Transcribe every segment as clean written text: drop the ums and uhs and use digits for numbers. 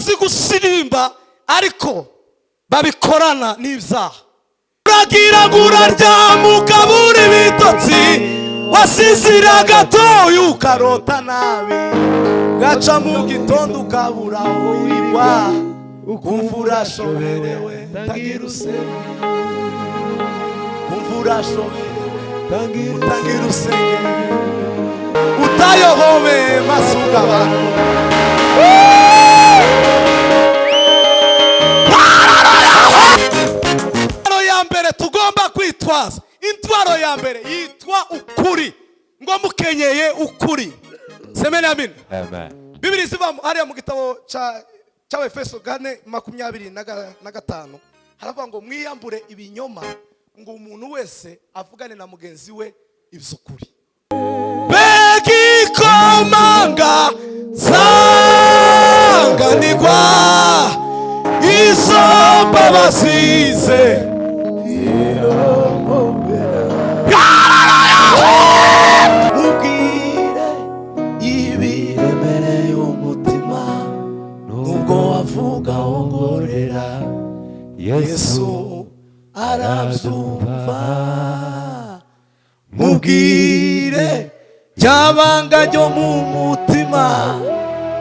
Bazi gusirimba, ariko babikorana n'ibyaha. Uragira ngo uraryama ukabura ibitotsi, wasinzira gatoya ukarota nabi, gaca mu gitondo ukabura aho wirirwa, ukumva urashoberewe, utagira usenge, kumva urashoberewe, utagira usenge, utayohome masuga abantu. Intwaro ya mbere tugomba kwitwaza, intwaro ya mbere yitwa ukuri. Ngo mukenyeye ukuri. Semeni amina. Amen. Bibiri ziva hariya mu gitabo cy'Abefeso 4:25, haravuga ngo mwiyambure ibinyoma, ngo umuntu wese avugane na mugenzi we iby'ukuri. Mbega ikomanga sanganirwa izo mbabazi ze! Mubwire ibiremereye umutima, nubwo wavuga wongorera, Yesu arabyumva. Mubwire ryabanga ryo mu mutima,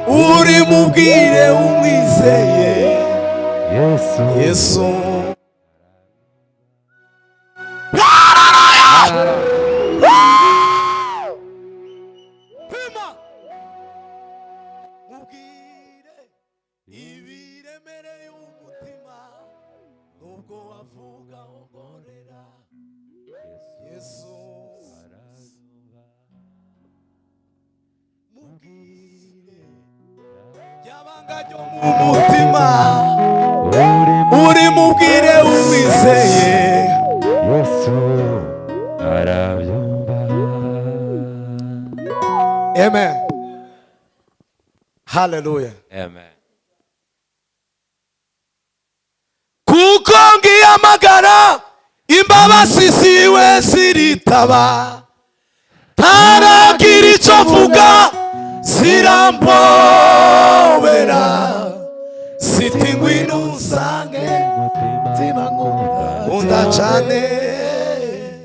uri mubwire umwizeye. Yesu. Yesu. Pima. Mubwire ibiremereye umutima, nubwo wavuga wongorera, Yesu. Mubwire ryabanga ryo mu mutima, uri mubwire umwizeye. Yesu arabyumva. Amen, haleluya. Amen. Kuko ngihamagara, imbabazi ziwe ziritaba, ntaragira icyo mvuga zirambobera, ziti ngwino unsange Mutima nkunda cyane.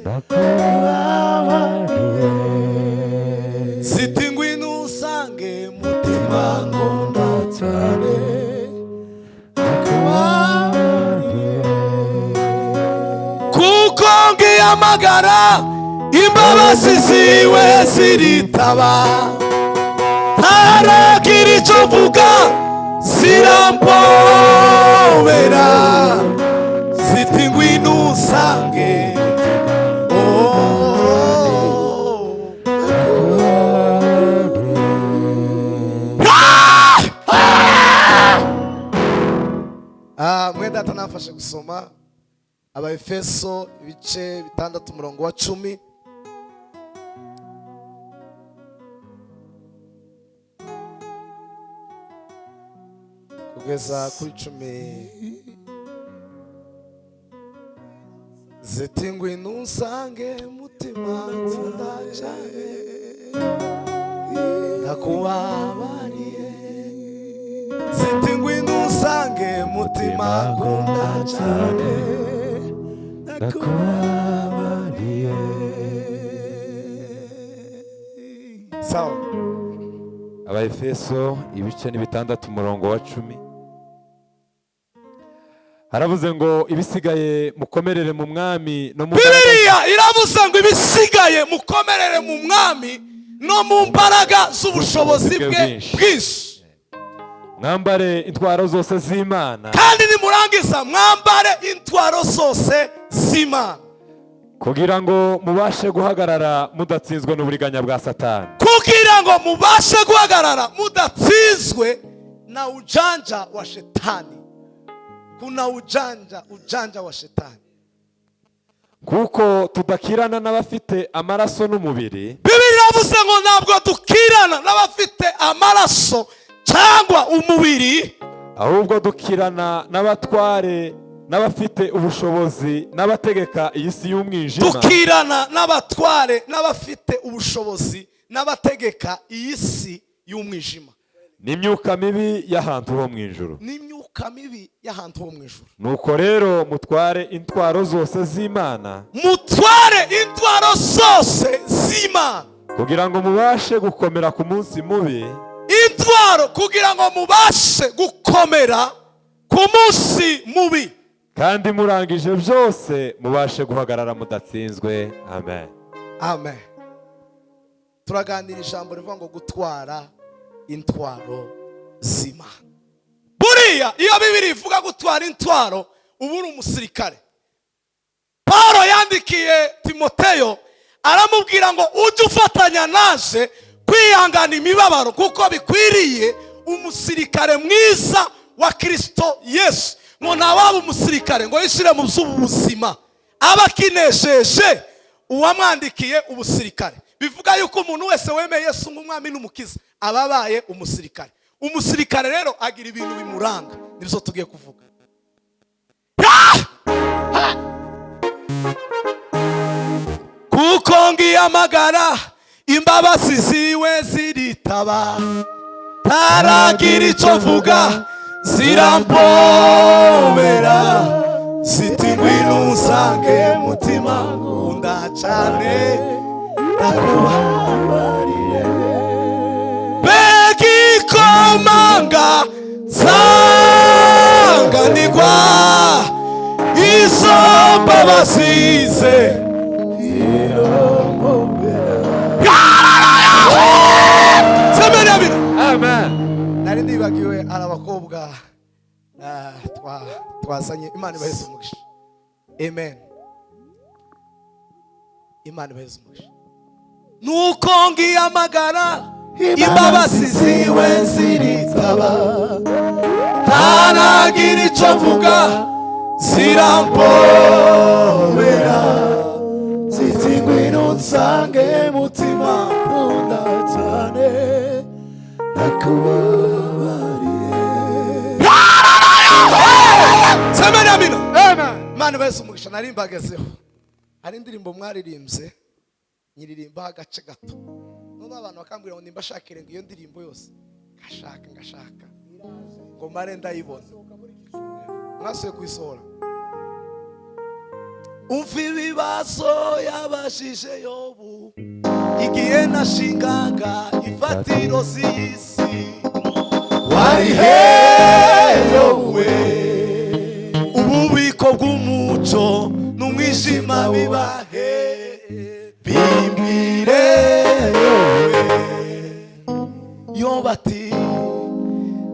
Ndakubabariye. Ziti ngwino unsange, mutima nkunda cyane. Kuko ngihamagara, imbabazi ziwe ziritaba, ntaragira icyo mvuga zirambobera, ziti ngwino unsange. Oh. Ah, mwe data nafashe gusoma Abaefeso ibice 6, umurongo wa 10 kugeza kuri 10. Ziti ngwino unsange, mutima nkunda cyane, ndakubabariye. Ziti ngwino unsange, mutima nkunda cyane. Ndakubabariye. Sawa. Abaefeso ibice ni 6, umurongo wa 10, haravuze ngo ibisigaye mukomerere mu mwami no mu mbaraga. Bibiliya iravuze ngo ibisigaye mukomerere mu mwami no mu mbaraga z'ubushobozi bwe bwinshi. Bwinshi. Mwambare intwaro zose z'Imana. Kandi nimurangiza mwambare intwaro zose z'Imana. Kugira ngo mubashe guhagarara mudatsinzwe n'uburiganya bwa Satani. Kugira ngo mubashe guhagarara mudatsinzwe na ujanja wa shetani. Kuna ujanja, ujanja wa shetani. Kuko tudakirana n'abafite amaraso n'umubiri. Bibiri iravuze ngo ntabwo dukirana n'abafite amaraso cyangwa umubiri. Ahubwo dukirana n'abatware n'abafite ubushobozi n'abategeka iyi si y'umwijima. Dukirana n'abatware n'abafite ubushobozi n'abategeka iyi si y'umwijima. N'imyuka mibi y'ahantu ho mu ijuru. N'imyuka mibi y'ahantu ho mu ijuru. Nuko rero mutware intwaro zose z'Imana, Mutware intwaro zose z'Imana, kugira ngo mubashe gukomera ku munsi mubi, Intwaro kugira ngo mubashe gukomera ku munsi mubi, kandi murangije byose mubashe guhagarara mudatsinzwe. Amen. Amen. Turaganira ijambo rivuga ngo gutwara intwaro z'Imana. Buriya iyo Bibiri ivuga gutwara intwaro, uba uri umusirikare. Paul yandikiye Timoteyo aramubwira ngo ujye ufatanya naje kwihangana imibabaro, kuko bikwiriye umusirikare mwiza wa Kirisito Yesu. Ngo ntawaba umusirikare ngo yishyire mu by'ubu buzima, aba akinesheje uwamwandikiye ubusirikare. Bivuga yuko umuntu wese wemeye Yesu nk'Umwami n'Umukiza aba abaye umusirikare. Umusirikare rero agira ibintu bimuranga, nibyo tugiye kuvuga. Ah! Ah! Kuko ngihamagara, imbabazi ziwe ziritaba, ntaragira icyo mvuga zirampobera, ziti: "Ngwino unsange mutima nkunda cyane, ndakubabariye." Mbega ikomanga nsanganirwa izo mbabazi ze! Semeni abiri. Amen. Nari nibagiwe, hari abakobwa twazanye. Imana ibaheze umugisha. Amen. Imana ibaheze umugisha. Nuko ngihamagara, imbabazi ziwe ziritaba, ntaragira icyo mvuga zirampobera, ziti: "Ngwino nsange mutima nkunda cyane, ndakubabariye." Semeni amina. Imana ibaheze umugisha. Nari mbagezeho. Hari indirimbo mwaririmbye, nyiririmbaho agace gato, noneho abantu bakambwira ngo nimba ashakire ngo iyo ndirimbo yose, ngashaka ngashaka ngo mare ndayibona. Mwasuye kuyisohora. Umva ibibazo yabajije Yobu: "Igihe nashingaga imfatiro z'isi wari he, Yobu? Ububiko bw'umuco n'umwijima bibahe? Bimbwire." Yobu ati: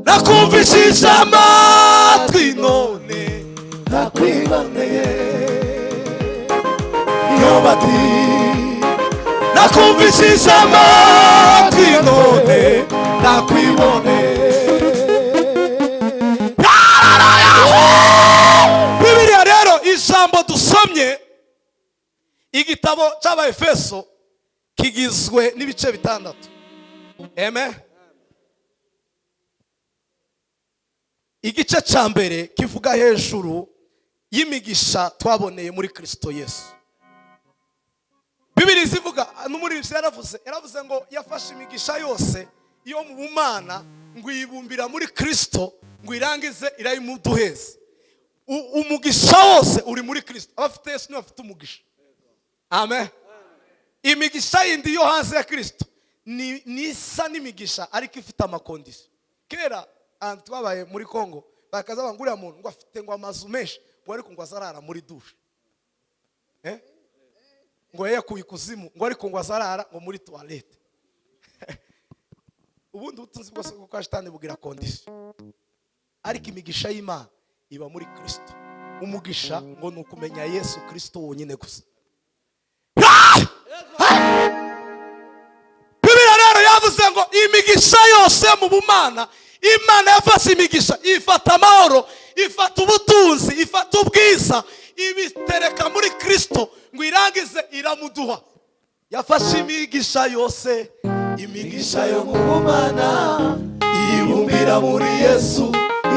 "Nakumvishije amatwi, none nakwiboneye." Yobu ati: "Nakumvishije amatwi, none nakwiboneye." Bibiliya rero, ijambo dusomye, igitabo cy'Abaefeso kigizwe n'ibice bitandatu. Amen. Igice cya mbere kivuga hejuru y'imigisha twaboneye muri Kirisito Yesu. Bibiri zivuga n'umuririmbyi yaravuze ngo yafashe imigisha yose yo mu bumana ngo iyibumbira muri Kirisito, ngo irangize irayimuduheza. Umugisha wose uri muri Kirisito. Abafite Yesu nibo bafite umugisha. Amen. Imigisha yindi yo hanze ya Kirisito ni isa n'imigisha, ariko ifite ama conditions. Kera ahantu twabaye muri Kongo, bakaza bavuga ngo uriya muntu ngo afite ngo amazu menshi, ngo ariko ngo azarara muri douche, eh? Ngo yayakuye ikuzimu, ngo ariko ngo azarara ngo muri toilette. Ubundi ubutunzi bwose bwo kwa shitani bugira condition, ariko imigisha y'Imana iba muri Kirisito. Umugisha ngo ni ukumenya Yesu Kirisito wonyine gusa. Bibiliya rero yavuze ngo imigisha yose mu bumana, Imana yafashe imigisha, ifata amahoro, ifata ubutunzi, ifata ubwiza, ibitereka muri Kirisito, ngo irangize iramuduha. Yafashe imigisha yose, imigisha yo mu bumana, ibumbira muri Yesu,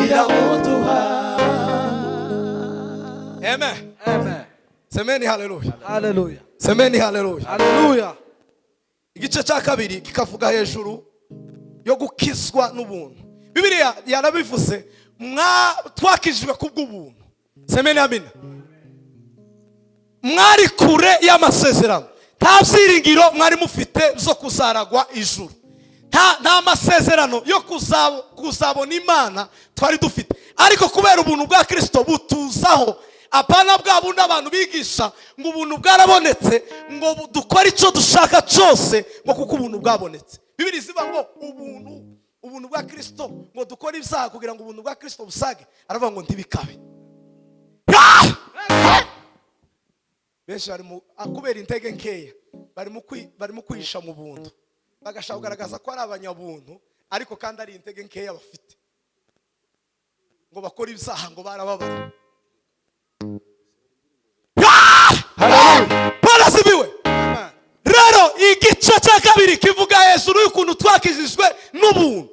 iramuduha. Amen. Amen. Semeni haleluya. Hallelujah. Semeni haleluya. Hallelujah. Igice cya kabiri kikavuga hejuru yo Yo gukizwa n'ubuntu. Bibiliya yarabivuze, twakijijwe kubw'ubuntu. Semeni amina. Mwari kure y'amasezerano, nta byiringiro mwari mufite zo kuzaragwa ijuru, nta masezerano yo kuzabona Imana twari dufite. Ariko kubera ubuntu bwa Kirisito butuzaho, apana bwa bundi abantu bigisha ngo ubuntu bwarabonetse, ngo dukore icyo dushaka cyose, ngo kuko ubuntu bwabonetse. Bibiri zivuga ngo ubuntu bwa Kirisito, ngo dukore ibyaha kugira ngo ubuntu bwa Kirisito busage. Aravuga ngo ntibikabe. Ah! Benshi bari mu kubera intege nkeya, barimo kwihisha mu buntu, bagashaka kugaragaza ko ari abanyabuntu, ariko kandi ari intege nkeya bafite, ngo bakore ibyaha, ngo barababara. Bwana asifiwe. Rero igice cya kabiri kivuga hejuru y'ukuntu twakijijwe n'ubuntu.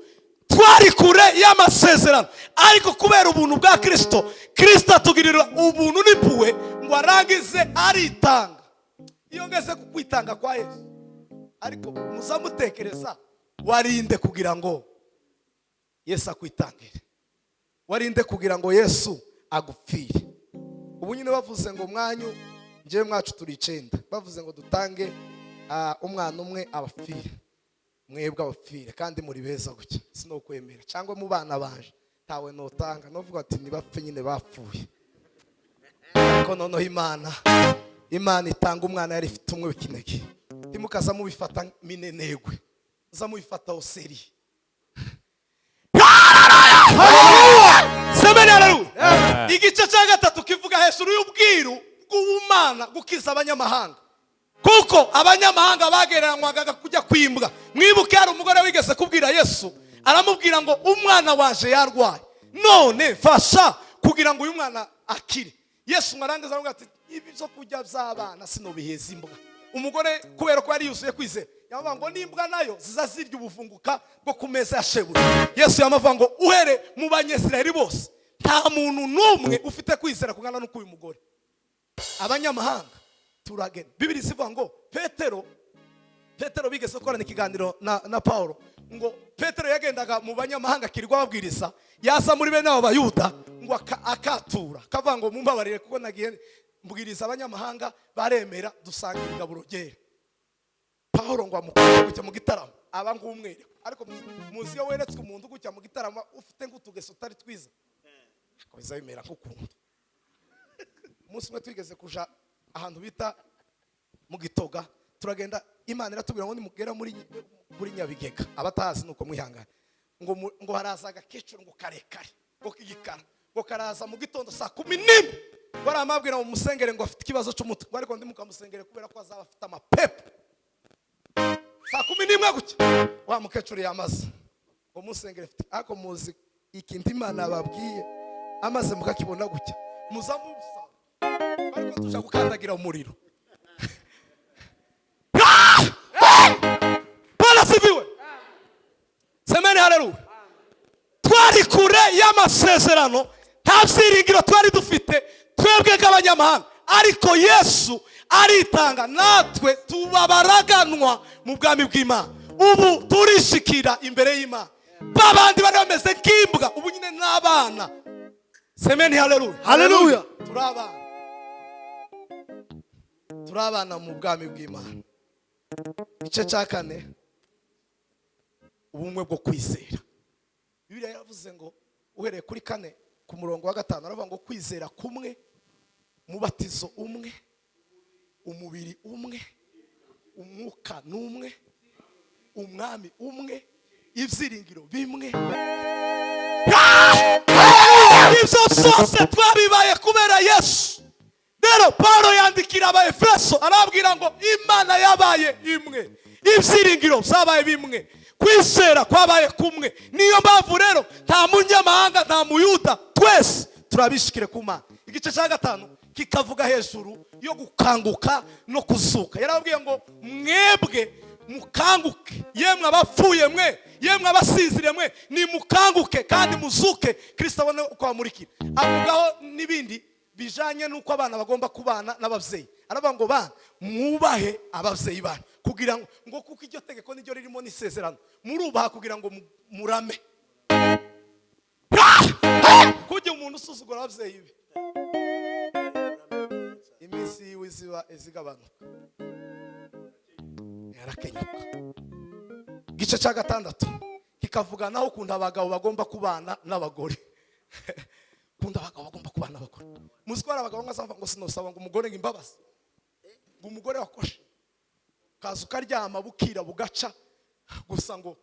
Twari kure y'amasezerano, ariko kubera ubuntu bwa Kirisito, Kirisito atugirira ubuntu n'impuhwe ngo arangize aritanga. Iyo ngeze ku kwitanga kwa Yesu, ariko muzamutekereza, warinde kugira ngo Yesu akwitangire? Warinde kugira ngo Yesu agupfire? Ubu nyine bavuze ngo mwanyu, njyewe mwacu turi icyenda, bavuze ngo dutange umwana umwe abapfire, mwebwe abapfire, kandi muri beza gutya, sinokwemera. Cyangwa mu bana banje ntawe notanga, novuga ati ntibapfe nyine, bapfuye. Ariko noneho Imana itanga umwana yari ifite umwe w'ikinege. Ntimukaza mubifata minenegwe, muza mubifata sérieux. Semeni haleluya. Igice cya gatatu kivuga hejuru y'ubwiru bw'ubumana, gukiza abanyamahanga, kuko abanyamahanga bagereranywaga kujya kwimbwa. Mwibuke hari umugore wigeze kubwira Yesu, aramubwira ngo umwana waje yarwaye, none fasha kugira ngo uyu mwana akire. Yesu mwarangiza aravuga ati ibi byo kurya by'abana sinobiheza imbwa. Umugore, kubera ko yari yuzuye kwizera, yavuga ngo n'imbwa nayo ziza zirya ubuvunguka bwo ku meza ya shebuja. Yesu yamavuga ngo uhere mu Banyesirayeli bose nta muntu n'umwe ufite kwizera kungana n'uko uyu mugore. Abanyamahanga turagenda. Bibiri zivuga ngo Petero bigeze gukorana ikiganiro na Paulo, ngo Petero yagendaga mu banyamahanga akirirwa ababwiriza, yaza muri bene abo Bayuda ngo akatura, akavuga ngo mumbabarire kuko nagiye mbwiriza abanyamahanga baremera, dusangira igaburo ryera. Paulo ngo amukure gutya mu gitaramo, aba ngumwere. Ariko muzi iyo weretswe umuntu gutya mu gitaramo ufite nk'utugeso utari twiza, akomeza bimera nk'ukuntu. Umunsi umwe twigeze kuja ahantu bita mu Gitoga, turagenda, Imana iratubwira ngo nimugera muri Nyabigega, abatahazi nuko mwihangana, ngo haraza agakecuru ngo karekare, ngo k'igikara, ngo karaza mu gitondo saa 11, ngo aramabwira ngo musengere, ngo afite ikibazo cy'umutwe, ngo ariko ndimukamusengere kubera ko azaba afite amapepo. Saa 11 gutya wa mukecuru yamaze ngo musengere afite, ariko muzi ikintu Imana yababwiye amaze mukakibona gutya, muza musaba, ariko tuja gukandagira umuriro. Bwana asifiwe. Semeni haleluya. Twari kure y'amasezerano, nta byiringiro twari dufite twebwe nk'abanyamahanga, ariko Yesu aritanga, natwe tuba baraganwa mu bwami bw'Imana. Ubu turishikira imbere y'Imana. Babandi bari bameze nk'imbwa, ubu nyine n'abana. Semeni haleluya. Haleluya. Turi abana, turi abana mu bwami bw'Imana. Igice cya kane, ubumwe bwo kwizera. Bibiliya yaravuze ngo uhereye kuri 4 ku murongo wa 5, aravuga ngo kwizera kumwe, umubatizo umwe, umubiri umwe, umwuka n'umwe, umwami umwe, ibyiringiro bimwe. Ibyo byose twabibaye kubera Yesu. Rero Paul yandikira Abaefeso, arababwira ngo Imana yabaye imwe, ibyiringiro byabaye bimwe, kwizera kwabaye kumwe. Niyo mpamvu rero nta munyamahanga, nta Muyuda, twese turabishikire ku Mana. Igice cya gatanu kikavuga hejuru yo gukanguka no kuzuka. Yarababwiye ngo mwebwe mukanguke, yemwe abapfuye mwe, yemwe abasinziriye mwe, nimukanguke kandi muzuke, Kirisito abone uko amurikira. Avugaho n'ibindi bijanye n'uko abana bagomba kubana n'ababyeyi. Aravuga ngo bana, mwubahe ababyeyi banyu. Kugira ngo kuko iryo tegeko niryo ririmo n'isezerano, murubaha kugira ngo murame. Kujya umuntu usuzugura ababyeyi be, iminsi yiwe iziba izigabanuka, yarakenyuka. Igice cya gatandatu kikavuga naho ukuntu abagabo bagomba kubana n'abagore, ukuntu abagabo bagomba kubana n'abagore. Muzi ko hari abagabo nkazavuga ngo sinosaba ngo umugore ngo imbabazi, ngo umugore wakoshe kaza ukaryama bukira bugaca gusa, ngo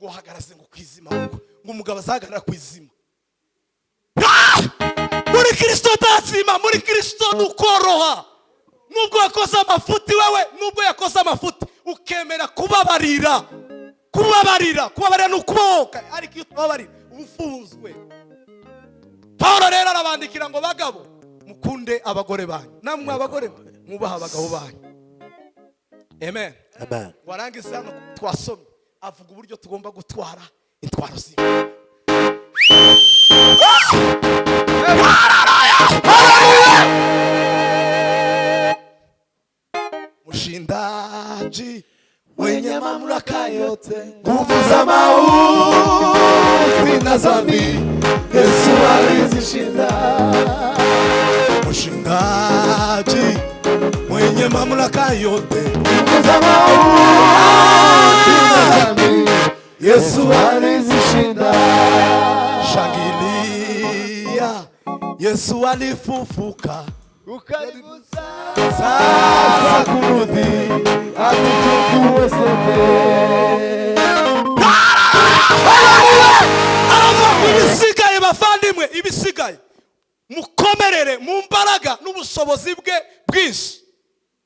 hagaraze ngo kwizima, ngo umugabo azahagarara ku izima. Muri Kirisito utazima, muri Kirisito ni ukoroha. Nubwo yakoze amafuti wewe, nubwo yakoze amafuti, ukemera kubabarira. Kubabarira, kubabarira ni ukubohoka, ariko iyo utababarira uba ufunzwe. Paul rero arabandikira ngo: "Bagabo, mukunde abagore banyu, namwe abagore mwubaha abagabo banyu." Amen. Amen. Warangiza hano twasomye avuga uburyo tugomba gutwara intwaro zimwe. Mshindaji mwenye mamlaka yote, nguvu za mauti na dhambi, Yesu alizishinda. Mshindaji mwenye mamlaka yote, Nguvu za mauti na dhambi, Yesu alizishinda. Shangilia, Yesu alifufuka, Ukaribu sasa kurudi atuchukue sote. Aravuga ngo ibisigaye, bavandimwe, ibisigaye mukomerere mu mbaraga n'ubushobozi bwe bwinshi,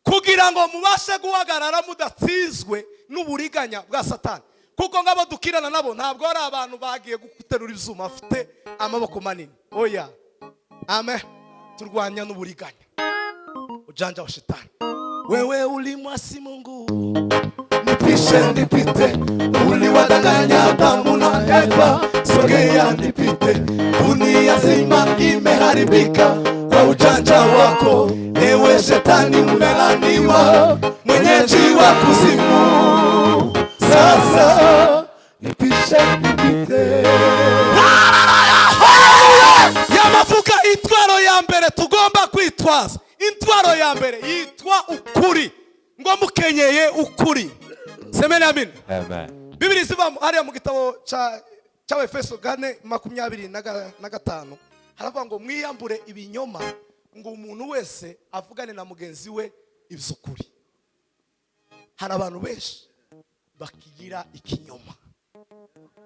kugira ngo mubashe guhagarara mudatsinzwe n'uburiganya bwa Satani. Kuko ngabo dukirana nabo ntabwo ari abantu bagiye guterura ibyuma, bafite amaboko manini, oya. Amen. Turwanya n'uburiganya, ujanja wa shetani. Wewe ulimwasi Mungu, nipishe nipite, uliwadanganya Adamu na Eva, sogea nipite. Dunia zima imeharibika kwa ujanja wako, ewe shetani umelaniwa, mwenyeji wa kuzimu. Sasa Nipishe nipite. Yamavuga intwaro ya mbere tugomba kwitwaza, intwaro ya mbere yitwa ukuri, ngo mukenyeye ukuri. Semeni amina. Amen. Bibiri ziva hariya mu gitabo cy'Abefeso 4:25, haravuga ngo mwiyambure ibinyoma, ngo umuntu wese avugane na mugenzi we iby'ukuri. Hari abantu benshi bakigira ikinyoma,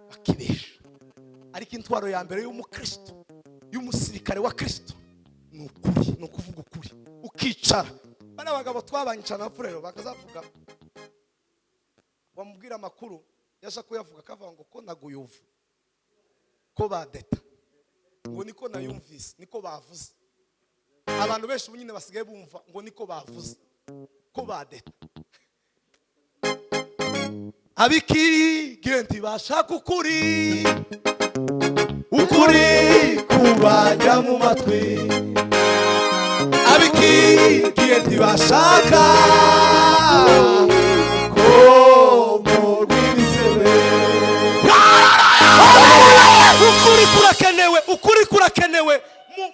bakibesha, ariko intwaro ya mbere y'umukristo, y'umusirikare wa Kristo, ni ukuri, ni ukuvuga ukuri. Ukicara, bariya bagabo twabanye cyane, abafurero bakazavuga, wamubwira amakuru yaje kuyavuga akavuga ngo ko naguye uvu ko badeta, ngo niko nayumvise, niko bavuze. Abantu benshi ubu nyine basigaye bumva ngo niko bavuze ko badeta. Ab'ikigihe ntibashaka ukuri, ukuri kubajya mu matwi. Ab'ikigihe ntibashaka komorwa ibisebe. Ukuri kurakenewe, ukuri kurakenewe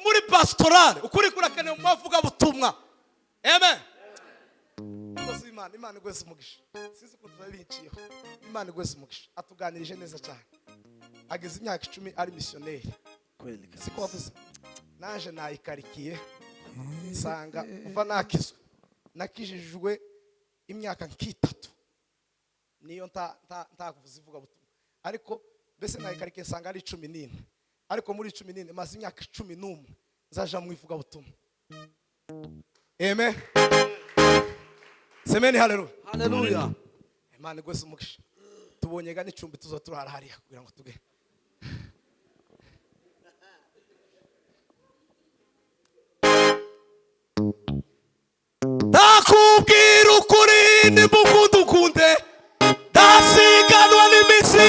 muri pastorale, ukuri kurakenewe mu bavugabutumwa. Amen. Rwose Imana, Imana igwese umugisha. Sinzi ukuntu turabinciyeho. Imana igwese umugisha, atuganirije neza cyane. Ageze imyaka 10 ari misiyoneri. Kweli. Siko wavuze? Naje nayikarikiye nsanga kuva nakizwa, nakijijwe imyaka nk'itatu, niyo ntakuvuza ivugabutumwa, ariko mbese nayikarikiye nsanga ari 14, ariko muri 14 maze imyaka 11 nzaja mu ivugabutumwa. Amen. Semeni haleluya. Haleluya. Imana igwese umugisha. Tubonye ga n'icumbi tuzo turara hariya kugira ngo tuge. Ndakubwira ukuri, nimba ukunde, ndasiganwa n'iminsi,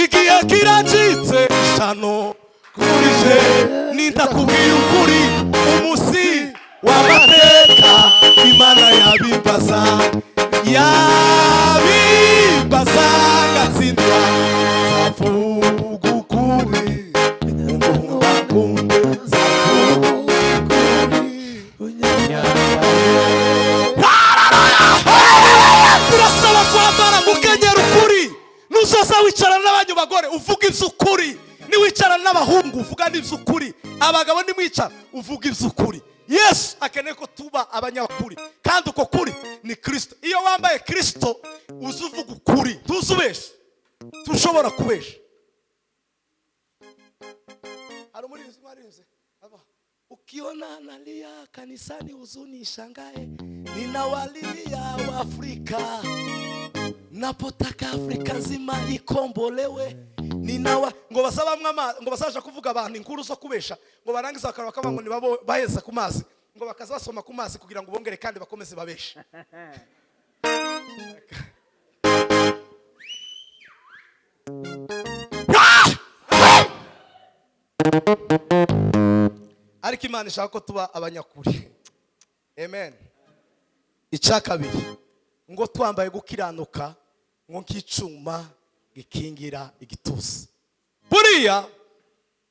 igihe kiracitse, ishano kurije. Nindakubwira ukuri, umunsi w'amateka Imana yabimbaza. Nzatsindwa, nzavuga ukuri, unkunda kunde, nzavuga ukuri. Birasaba kwambara mukenyera ukuri. Nuzoza wicarana n'abanyu bagore, uvuga iby'ukuri. Niwicarana n'abahungu, uvuga n'iby'ukuri. Abagabo nimwicara, uvuga iby'ukuri. Yesu akeneye ko tuba abanyakuri, kandi uko kuri ni Kirisito. Iyo wambaye Kirisito, uzi uvuga ukuri, ntuzi ubesha, tushobora kubesha. Hari umuririmbyi mwaririmbye aba ukiona nalia kanisani, huzuni shangae, ninawalilia Waafrika, napotaka Afrika nzima ikombolewe, ninawa ngo basabamwe amazi, ngo bazaja kuvuga abantu inkuru zo kubesha, ngo barangiza bakaba bakavuga ngo nibabo baheza ku mazi, ngo bakaza basoma ku mazi kugira ngo bongere kandi bakomeze babeshe. Ariko Imana ishaka ko tuba abanyakuri. Amen. Icya kabiri, ngo twambaye gukiranuka ngo nk'icuma gikingira igituza. Buriya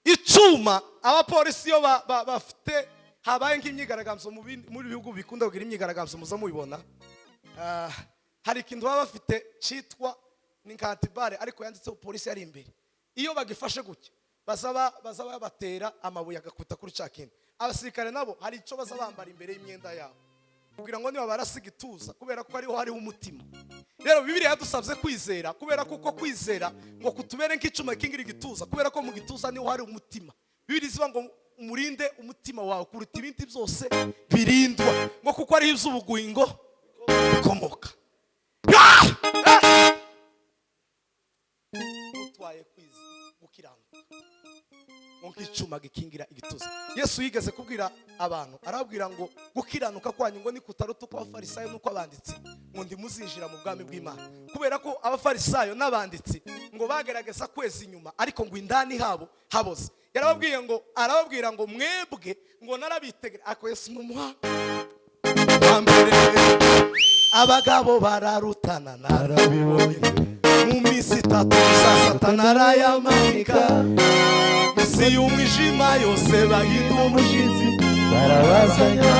icuma abapolisi iyo bafite habaye nk'imyigaragambyo muri bihugu bikunda kugira imyigaragambyo, muza mubibona. Hari ikintu baba bafite cyitwa ni nka antibare, ariko yanditseho polisi yari imbere. Iyo bagifashe gutya, baza babatera amabuye agakubita kuri cya kintu. Abasirikare nabo hari icyo baza bambara imbere y'imyenda yabo kugira ngo niba barasiga ituza, kubera ko ariho hariho umutima. Rero Bibiliya yadusabye kwizera, kubera ko uko kwizera ngo kutubere nk'icuma kingira igituza, kubera ko mu gituza niho hari umutima. Bibiliya izivuga ngo umurinde umutima wawe kuruta ibindi byose birindwa, ngo kuko ari iby'ubugingo bikomoka. Utwaye kwiza gukiranuka ngo nk'icuma gikingira igituza. Yesu yigeze kubwira abantu, arababwira ngo gukiranuka kwanyu ngo nikutaruta uko abafarisayo n'uko abanditsi, ngo ntimuzinjira mu bwami bw'Imana. Kubera ko abafarisayo n'abanditsi ngo bagerageza kweza inyuma, ariko ngo indani habo haboze. Yarababwiye ngo, arababwira ngo mwebwe ngo narabitegere. Ariko Yesu ni umuhanga wa mbere. Abagabo bararutana, narabibonye. Mu minsi 3 gusa Satani arayamanika. Isi y'umwijima yose bahinda umushyitsi, barabazanya.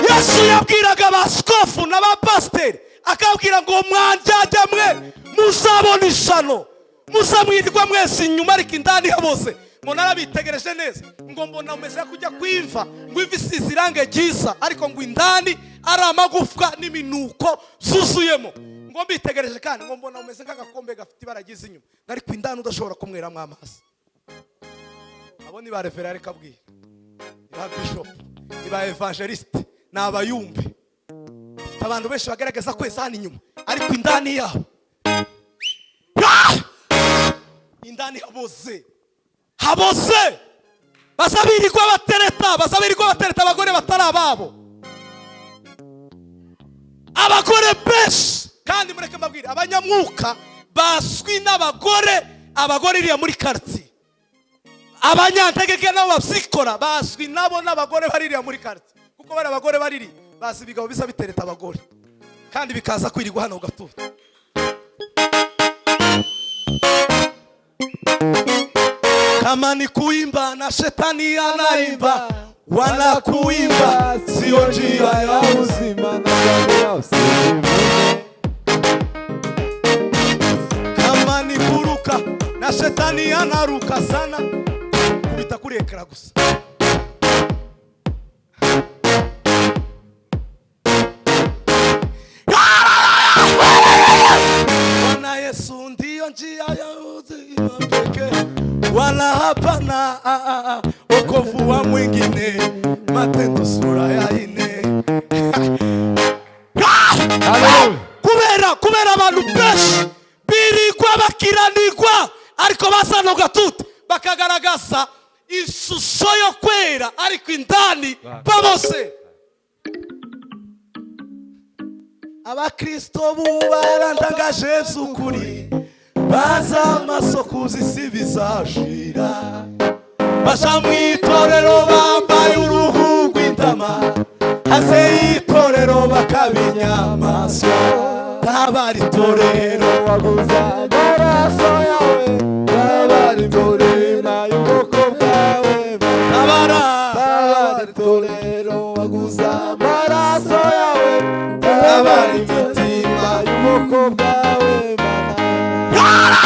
Yesu yabwiraga abasikofu n'abapasiteri, akabwira ngo mwanjyajya mwe, muzabona ishano, muzamwirwa mwese inyuma ariko indani habose. Ngo narabitegereje neza, ngo mbona umeze kujya kwimva, ngo imva isize irange ryiza, ariko ngo indani ari amagufwa n'iminuko zuzuyemo. Ngo mbitegereje kandi, ngo mbona umeze nk'agakombe gafite ibara ryiza inyuma, ariko indani udashobora kunyweramo amazi. Abo ni ba reverend, ariko abwira ni ba bishop, ni ba evangeliste, ni abayumbe. Bafite abantu benshi bagaragaza kweza hano inyuma, ariko indani yabo, indani haboze, haboze. Baza birirwa batereta, baza birirwa batereta abagore batari ababo, abagore benshi. Kandi mureke mbabwire, abanyamwuka bazwi n'abagore, abagore iriya muri quartier. Abanyantegeke nabo babyikora, bazwi nabo n'abagore baririya muri quartier, kuko bari abagore bariri bazi ibigabo biza bitereta abagore, kandi bikaza kwirirwa hano gatuta. Kama ni kuimba na shetani anaimba, wanakuimba sio njia ya uzima na damu usivune. Kama ni kuruka na shetani anaruka sana, kubita kuri ekara gusa. Bwana Yesu ndiyo njia ya uzima pekee, wala hapana wokovu wa mwingine. Matendo sura ya 4. Haleluya. Kubera abantu benshi birirwa bakiranirwa, ariko basano gatuti bakagaragaza ishusho yo kwera, ariko indani babose. Abakristo bubarandangaje by'ukuri, baza amaso kuzi bizashira, baja mu itorero bambaye uruhu rw'intama, hanze y'itorero bakaba inyamaswa. Tabara itorero. Waguze amaraso yawe, tabara imitima y'ubwoko bwawe. Tabara. Tabara itorero, waguze amaraso yawe, tabara imitima y'ubwoko bwawe, Mana.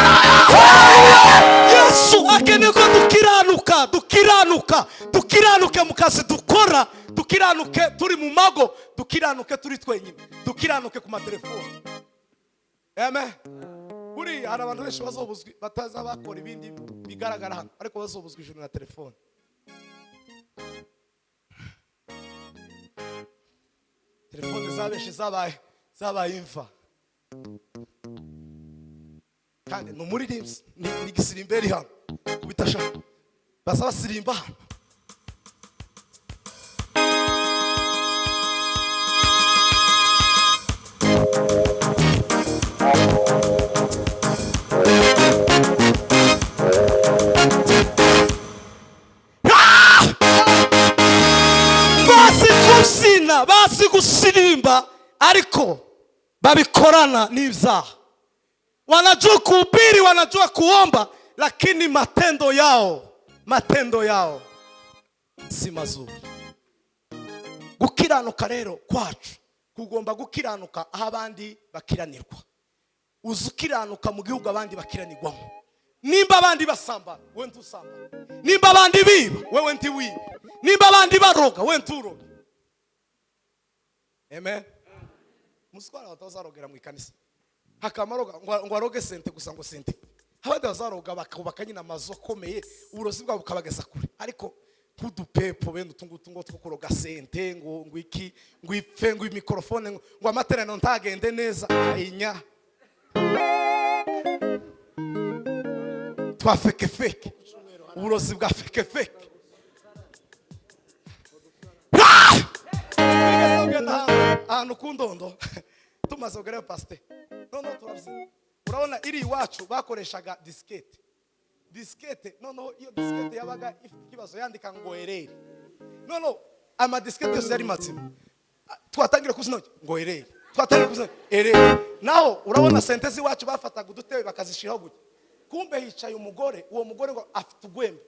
Yesu akeneye ko dukiranuka, dukiranuka, dukiranuke mu kazi dukora, dukiranuke turi mu mago, dukiranuke turi twenyine, dukiranuke ku matelefoni. Amen. Buriya hari abantu benshi bazobuzwa, bataza bakora ibindi bigaragara hano, ariko bazobuzwa ijuru na telefone. Telefone za benshi zabaye imva. Kandi ni umuririmbyi, ni igisirimberi hano kubita sha baza basirimba hano. Bazi kubyina, bazi gusirimba, ariko babikorana n'ibyaha. Wanajua kuhubiri, wanajua kuomba, lakini matendo yao si mazuri. Gukiranuka rero kwacu kugomba gukiranuka aho abandi bakiranirwa. Uzi ukiranuka mu gihugu abandi bakiranirwamo. Nimba abandi basambana, wewe ntusambana. Nimba abandi biba, wewe ntiwibe. Nimba abandi baroga, wewe nturoge. Amen. Muswara batazarogera mu ikanisa, hakamaroga ngo aroge sente gusa, ngo sente. Abandi bazaroga bakubaka nyine amazu akomeye, uburozi bwabo bukabageza kure, ariko nk'udupepo bene utu ngutu ngo two kuroga sente, ngo iki, ngo ipfe, ngo imikorofone, ngo amateraniro ntagende neza, ayinya twa fekefeke, uburozi bwa fekefeke. Twigeze kugenda ahantu ku Ndondo, tumaze kugerayo, pasite, noneho turabyina. Urabona iri iwacu bakoreshaga disikete, disikete. Noneho iyo disikete yabaga ifite ikibazo, yandika ngo erreur. Noneho amadisikete yose yari mazima. Twatangira kubyina ngo erreur, twatangira kubyina erreur. Naho urabona sente z'iwacu bafataga udutebe bakazishyiraho gutya. Kumbe hicaye umugore, uwo mugore ngo afite ugwembe,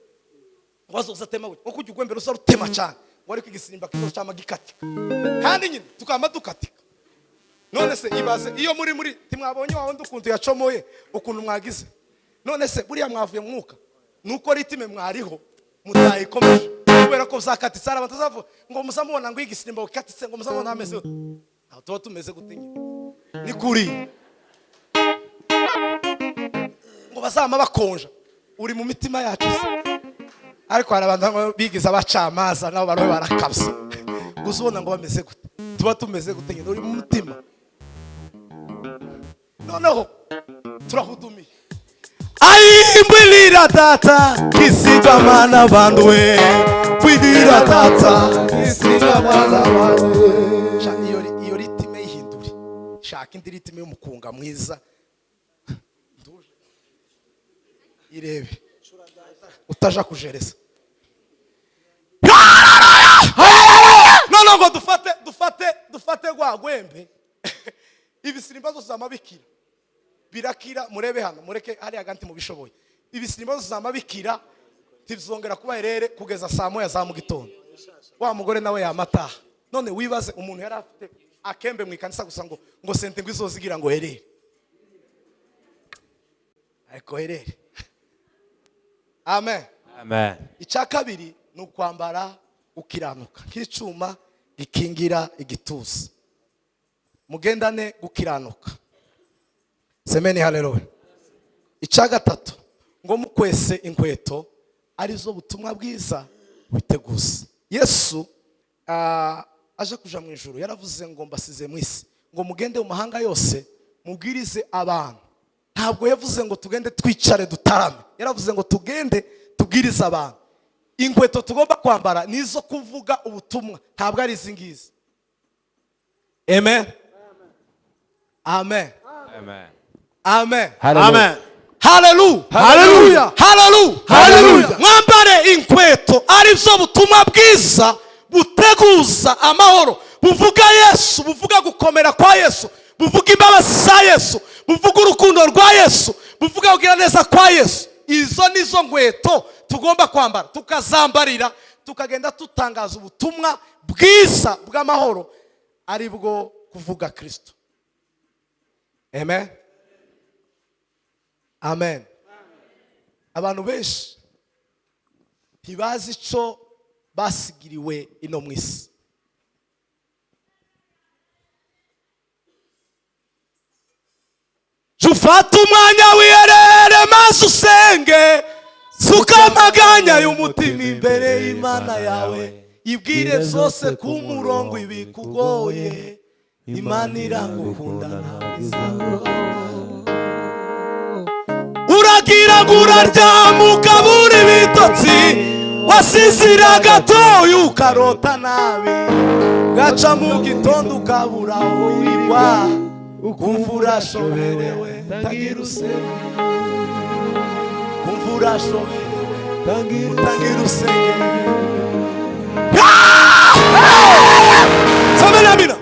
ngo azoza atema gutya, nko kujya ugwembe rusa rutema cyane, ngo ariko igisimba kizo cyama gikatika, kandi nyine tukaba dukatika. None se ibaze iyo muri timwabonye wa wundi ukuntu yacomoye, ukuntu mwagize. None se buriya mwavuye mu mwuka? Nuko rythme mwariho mutayikomeje, kubera ko zakatitse. Hari abantu bazavuga ngo muzamubona ngo igisimba gikatitse, ngo muzamubona ameze gute. Aho tuba tumeze gute nyine? Ni kuri ngo bazama bakonja uri mu mitima yacu se. Ariko hari abantu bamwe bigize abacamanza, nabo barobe barakabya gusa. Ubona ngo bameze gute? Tuba tumeze gute nyine? Uri mu mutima. Noneho turahudumiye. Ayimbwirira data kisigamana bantu we, bwirira data. Isigamana bantu. Sha, iyo rythme yihindure, shaka indi rythme y'umukunga mwiza. Nduje irebe utaja kujereza. Noneho ngo dufate rwa gwembe, ibisirimba zose zamabikira birakira. Murebe hano, mureke hariya ganti mubishoboye. Ibisirimba zose zamabikira, tizongera kuba erreur kugeza saa 1 za mu gitondo. Wa mugore nawe yamataha. None wibaze umuntu yari afite akembe mu ikanisa gusa, ngo sente ngo izozigira ngo erreur, ariko erreur. Amen. Amen. Icya kabiri ni ukwambara ukiranuka nk'icyuma gikingira igituza. Mugendane gukiranuka. Semeni haleluya. Icya gatatu, ngo mukwese inkweto arizo butumwa bwiza witeguza. Yesu aje kuja mu ijuru yaravuze ngo mbasize mu isi, ngo mugende mu mahanga yose mubwirize abantu. Ntabwo yavuze ngo tugende twicare dutarame, yaravuze ngo tugende tubwirize abantu. Inkweto tugomba kwambara ni izo kuvuga ubutumwa, ntabwo ari izi ngizi. Amen, amen. Amen. Amen. Amen. Haleluya. Haleluya. Haleluya. Haleluya. Mwambare inkweto arizo butumwa bwiza buteguza amahoro, buvuga Yesu, buvuga gukomera kwa Yesu. Buvuga imbabazi za Yesu, buvuga urukundo rwa Yesu, buvuga kugira neza kwa Yesu. Izo nizo nkweto tugomba kwambara, tukazambarira, tukagenda tutangaza ubutumwa bwiza bw'amahoro, ari bwo kuvuga Kirisito. Amen, amen. Abantu benshi ntibazi icyo basigiriwe ino mu isi. Jya umwanya wiherere maze usenge, suka amaganya y'umutima imbere y'Imana yawe, ibwire zose ku murongo ibikugoye. Imana iragukunda ntabwo izaguhana. Uragira ngo uraryama ukabura ibitotsi, wasizira gatoya ukarota nabi, gaca mu gitondo ukabura aho wirirwa, ukumva urashoberewe tangira usenge, kumva urashoberewe utangira usenge. Samena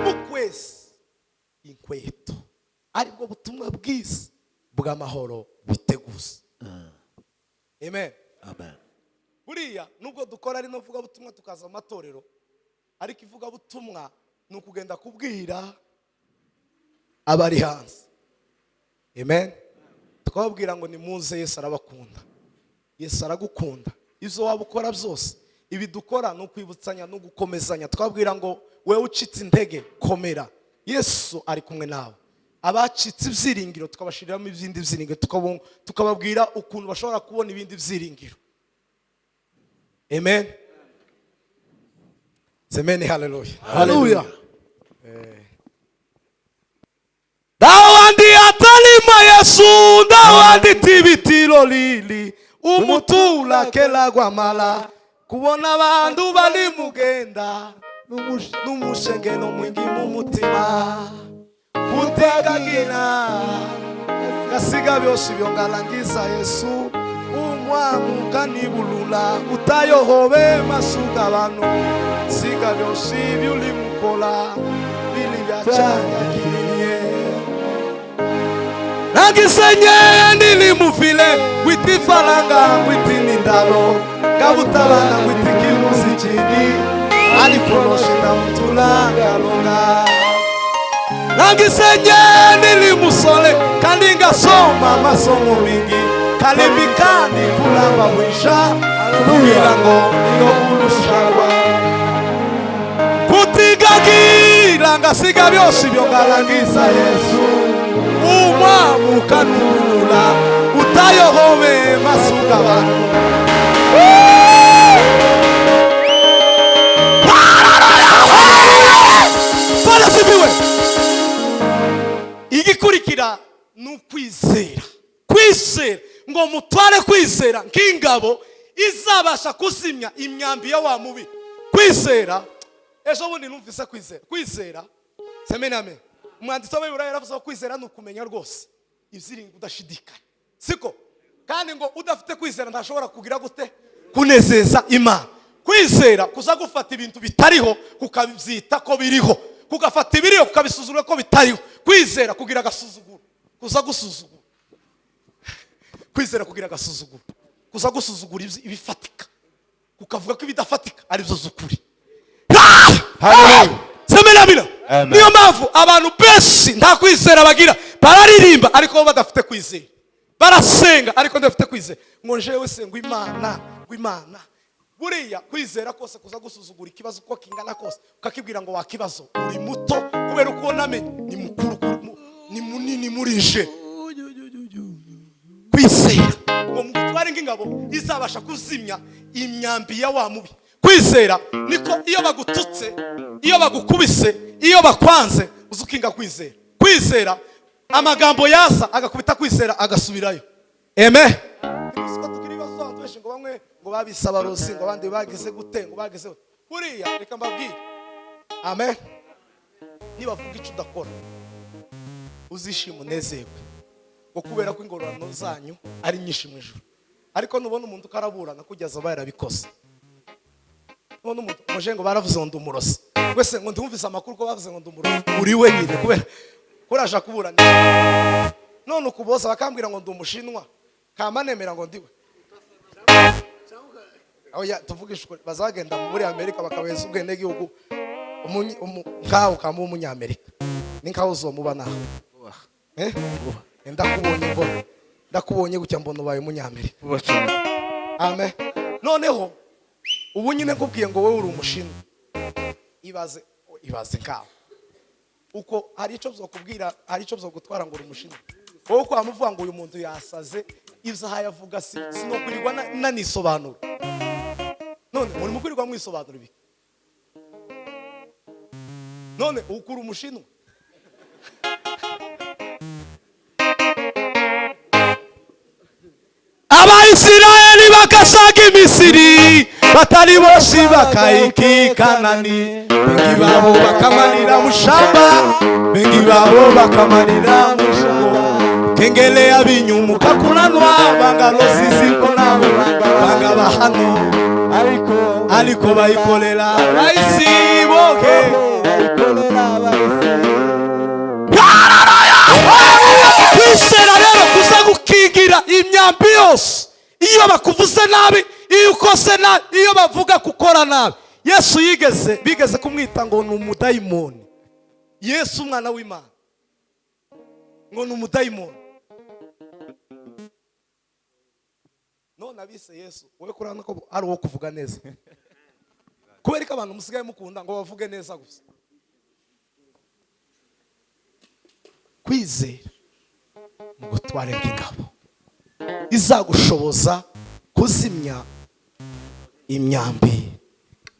mu kwezi inkweto aribwo butumwa bwiza bw'amahoro biteguza. Amen. Amen. Buriya nubwo dukora ari no vugabutumwa tukaza mu matorero, ariko ivugabutumwa ni ukugenda kubwira abari hanze. Amen. Tukababwira ngo nimuze, Yesu arabakunda, Yesu aragukunda. Ibyo waba ukora byose, ibi dukora ni ukwibutsanya no gukomezanya. Twabwira ngo wewe ucitse intege komera, Yesu ari kumwe nawe. Abacitse ibyiringiro tukabashiriramo ibindi byiringiro, tukababwira ukuntu bashobora kubona ibindi byiringiro. Amen. Semeni haleluya. Haleluya. Dawandi atalima Yesu, dawandi tibitiro lili umutula kelagwamala, kubona abantu bali mugenda n'umushengeno mwingi mu mutima, kutegagina gasiga byose ibyo ngalangiza Yesu, umwamuka nibulula utayohobe masuka abantu, siga byose ibyo uli mukola bili byacanya kininiye. Nagisenye nilimufile witi faranga witi nindalo gabutabana witi kimuzi chini aliponoshinda mutulanga longa. Nagisenye nilimusole kandi ngasoma masomo mingi kalibikani kulamba mwisha kugira ngo ninogurushagwa kutigagira ngasiga byose ibyo ngalangiza Yesu, umwamukanulula utayohobe masuka abantu. Bwana asifiwe. Igikurikira ni ukwizera. Kwizera ngo mutware kwizera nk'ingabo izabasha kuzimya imyambi ya wa mubi. Kwizera, ejo bundi numvise kwizera. Kwizera, semeni amen. Umwanditsi w'Abaheburayo yaravuze ko kwizera ni ukumenya rwose ibyiringiro udashidikanya, siko? Kandi ngo udafite kwizera ntashobora kugira gute? Kunezeza Imana. Kwizera kuza gufata ibintu bitariho kukabyita ko biriho, kugafata ibiriho kukabisuzugura ko bitariho. Kwizera kugira agasuzuguro, kuza gusuzugura. Kwizera kugira agasuzuguro, kuza gusuzugura ibifatika, kukavuga ko ibidafatika ari byo zukuri. Haleluya. Semena bina. Amen. Niyo mpamvu abantu benshi nta kwizera bagira, bararirimba ariko bo badafite kwizera, barasenga ariko badafite kwizera. Ngo jewe se ngo Imana, ngo Imana. Buriya kwizera kose kuza gusuzugura ikibazo uko kingana kose, ukakibwira ngo wakibazo uri muto kubera uko namenye ni mukuru, ni munini muri je. Kwizera ngo mutware nk'ingabo izabasha kuzimya imyambi ya wa mubi. Kwizera niko iyo bagututse, iyo bagukubise, iyo bakwanze uzukinga kwizera. Kwizera amagambo yaza agakubita kwizera agasubirayo. Amen. Siko tugira ibibazo abantu benshi ngo bamwe ngo babisaba rosi, ngo abandi bagize gute, ngo bagize gute. Buriya reka mbabwire. Amen. Nibavuga icyo udakora uzishima unezerwe, ngo kubera ko ingororano zanyu ari nyinshi mu ijuru. Ariko nubona umuntu ukaraburana kugeza aba yarabikoze, nubona umuntu muje ngo baravuze ngo ndumurozi, Wese ngo ndumvise amakuru ko bavuze ngo ndi umurozi. Uri wenyine kubera kuraje kuburana. None ukuboza bakambwira ngo ndi umushinwa, kama nemera ngo ndiwe. Oya, tuvugishe ukuri, bazagenda muri Amerika bakabeza ubwenegihugu nkawe ukaba umunyamerika, ni nkawe uzomuba nawe. Eh? Ndakubonye, mbona ndakubonye gutya, mbona ubaye umunyamerika. Vuba cyane. Amen. Noneho ubu nyine nkubwiye ngo wowe uri umushinwa, ibaze, ibaze nkawe uko hari icyo byokubwira, hari icyo byogutwara ngo uri umushinwa. Wowe uko wamuvuga ngo uyu muntu yasaze, ibyo ahaye avuga si sinokwirirwa nanisobanura. None muri mukwirirwa mwisobanura ibi? None ukura umushinwa? Abayisiraheli bakasaga Imisiri, batari boshi bakayiki Kanani. Bengi babo bakamanira mushamba, bengi babo bakamanira mushamba. Kengele abinyumuka kulanwa bangalosi siko nabo banga bahano, ariko ariko bayikorera bayisi boke. Bayikorera abayisi. Kwizera rero kuza gukingira imyambi yose. Iyo bakuvuze nabi, iyo ukose nabi, iyo bavuga gukora nabi. Yesu yigeze, bigeze kumwita ngo ni umudayimoni. Yesu umwana w'Imana ngo ni umudayimoni. None abise Yesu, wowe kurana ko ari uwo kuvuga neza, kubera ko abantu musigaye mukunda ngo bavuge neza gusa. Kwizera mu gutwara bw'ingabo izagushoboza kuzimya imyambi